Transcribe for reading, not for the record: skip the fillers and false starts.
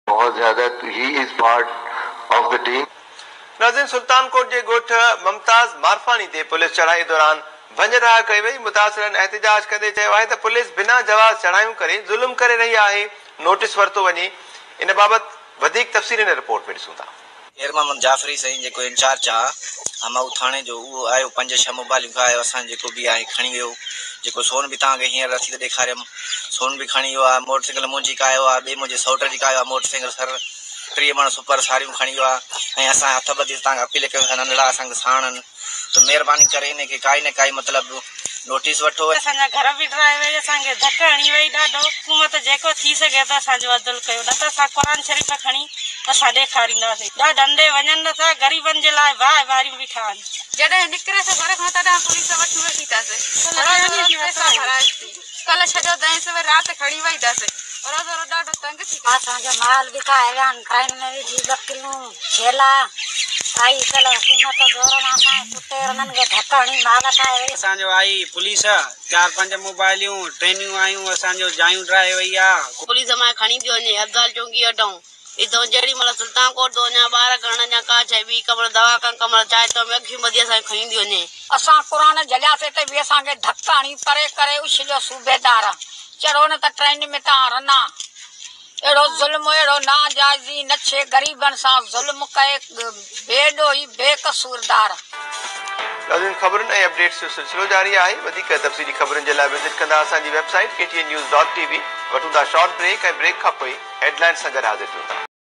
बहुत ज़्यादा he is part of the team. ناظرين سلطان ڪوٽ جي ڳوٺ ممتاز مارفاڻي تي پوليس چڙهائي دوران ڀڃ ڊاهه ڪئي وئي، متاثرن احتجاج ڪندي چيو آهي ته پوليس بنا جواز چڙهايون ڪري ظلم ڪري رهي آهي، نوٽيس ورتو وڃي، ان بابت وڌيڪ تفصيل هن رپورٽ ۾ ڏسون ٿا. خير محمد جعفري سائين جيڪو انچارج آ امائو ٿاڻي جو اهو آيو پنج ڇهه موبائليون کان آيو اسان جو جيڪو به آهي کڻي ويو جيڪو سون به توهان کي هينئر رسيد ڏيکاريم سون به کڻي ويو آ موٽر سائيڪل منهنجي ڪاهيو آ ٻي منهنجي سئوٽ جي ڪاهيو آ موٽر سائيڪل سر 30 مڻ سپر ساريون کڻي ويو آ ۽ اسان هٿ ٻڌي توهان کي اپيل ڪيون ٿا ننڍڙا اسان کي ساڻ آهن ته مهرباني ڪري ان کي ڪائي نه ڪائي مطلب نوٽيس وٺو. اسان جا گهر به ڊاهي وئي اسان کي ڌڪ هڻي وئي ڏاڍو حڪومت جيڪو ٿي سگهي ته اسان جو عدل ڪيو نه ته اسان قرآن شريف کڻي اسان ڏيکارينداسين ڏاڍن ڏي وڃن نه ٿا غريبن جي لاء باهه ٻاريون بيٺا آهن. جڏهن نڪريس گهر کان تڏهن پوليس وٺي ويٺي اٿس. روز روز پئسا ڀرائيس ٿي. ڪلهه ڇڏيو اٿائينس وري رات کڻي وئي اٿس. روز روز ڏاڍو تنگ ٿي ڪيس. اسان جو مال به کائي ويا آهن ٽرين ۾ وجهي ٻڪريون ڇيلا آئي ڪلهه حڪومت زور مان اسان کي ڪٽي انهن کي ڌڪ هڻي مال کائي وئي. اسان جو آئي پوليس چار پنج موبائليون ٽرينيون آيون اسان جو جايون ڊاهي وئي آ. پوليس مان کڻي ٿي وڃي ابدال چونڪي اڏائون اتان جهڙي مهل سلطان ڪوٽ ٿو وڃان ٻار کڻڻ يا ڪا شيء ٻي ڪمل دوا کان ڪمل چاهي ٿو ۾ اکيون ٻڌي اسان کي کڻي ٿي وڃي. اسان قرآن جهلياسي ته به اسان کي ڌڪ هڻي پري ڪري اڇليو صوبيدار چڙهو نه ته ٽرين ۾ تان رنا اهڙو ظلم اهڙو ناجائزي نڇي غريبن سان ظلم ڪئي بي ڏوهي بي قصوردار. ناظرين خبرن ۽ اپڊيٽس جو سلسلو جاري آهي وڌيڪ تفصيلي خبرن جي لاء وزٽ ڪندا اسان جي website K T N news dot T V وٺون ٿا شارٽ بريڪ ۽ بريڪ کان پوء هيڊلائنز سان گڏ حاضر ٿيون ٿا.